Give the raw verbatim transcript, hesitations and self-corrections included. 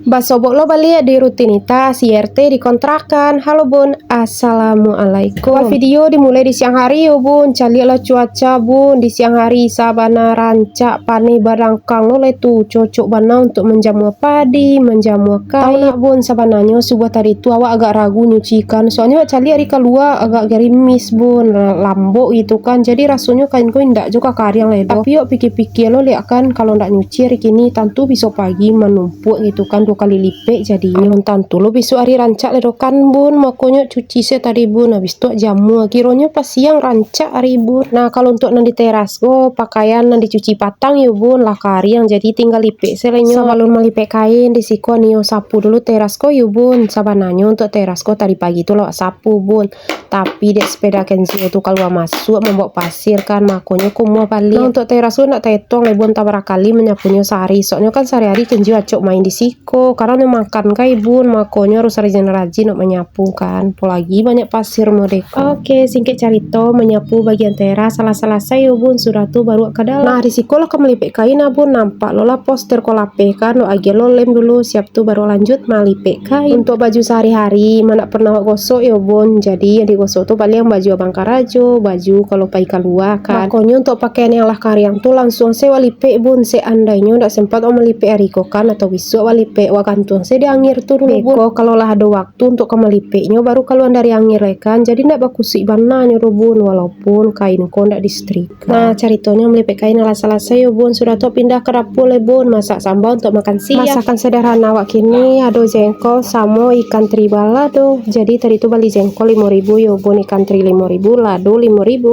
Basobok lo baliak di rutinitas, I R T dikontrakan. Halo bun, assalamualaikum. Wah, video dimulai di siang hari yo bun. Caliaklah cuaca bun, di siang hari sabana rancak paneh badangkang lo lai tu. Cocok bana untuk manjamua padi, manjamua kain. Tau nak bun, sabananyo subuah tadi tu awak agak ragu nyuci kan. Soalnyo awak caliak ari kalua agak garimis bun, lambok gitu kan. Jadi rasonyo kain ko indak jo ka kariang lai doh. Tapi awak pikir-pikir lo liak kan, kalau ndak nyuci ari kini, tantu biso pagi manum- puak gitu kan, duo kali lipek jadinyo. Alun tantu lo bisuak ari rancak lai doh kan bun, makonyo cuci se tadi bun, habis tu jamua, kironyo pas siang rancak ari bun. Nah, kalau untuak nan di teras ko, pakaian nan dicuci patang yo bun, lah kariang, jadi tingga lipek se lai nyo. Sabalun malipek kain, di siko nio sapu dulu teras ko yo bun. Sabananyo untuak teras ko tadi pagi tu lah wak sapu bun. Tapi dek sepeda Kenzio tu kalua masuak mambaok pasir kan, makonyo kumuah baliak. Nah, untuak teras tu ndak taetong lai bun, antah bara kali manyapunyo sahari. Soalnyo kan sahari-hari Kenzio acok main di siko, kadang nyo makan kai bun, makonyo harus rajin-rajin nak manyapu kan. Apolagi banyak pasir modeko. Oke, singkek carito, manyapu bagian teras salah salasai yo bun, sudah tu baru ka dalam. Nah, di siko lah ka malipek kain nah bun, nampak lo lah poster ko lapeh kan, lo agiah lo lem dulu, siap tu baru lanjut malipek kain. Untuak baju sahari-hari, ma ndak pernah awak gosok yo bun. Jadi yang digosok tu paling baju abang karajo, baju kalau pai kalua kan. Makonyo untuak pakaian yang lah kariang tu langsuang se wak lipek bun. Seandainyo ndak sempat wak malipek ari ko kan, atau bisuak wak lipek, wak gantuang se di angir tu dulu bun. Beko kalau lah ado waktu untuak ka malipeknyo baru kaluan dari angir lai kan. Jadi ndak bakusuik bana nyo doh bun, walaupun kain ko ndak disetrika. Nah, caritonyo malipek kain lah salasai yo bun, sudah tu pindah ka dapua lai bun, masak samba untuak makan siang. Masakan sederhana awak kini ado jengkol samo ikan teri balado. Jadi tadi tu bali jengkol limo ribu yo bun, ikan teri limo ribu, lado limo ribu.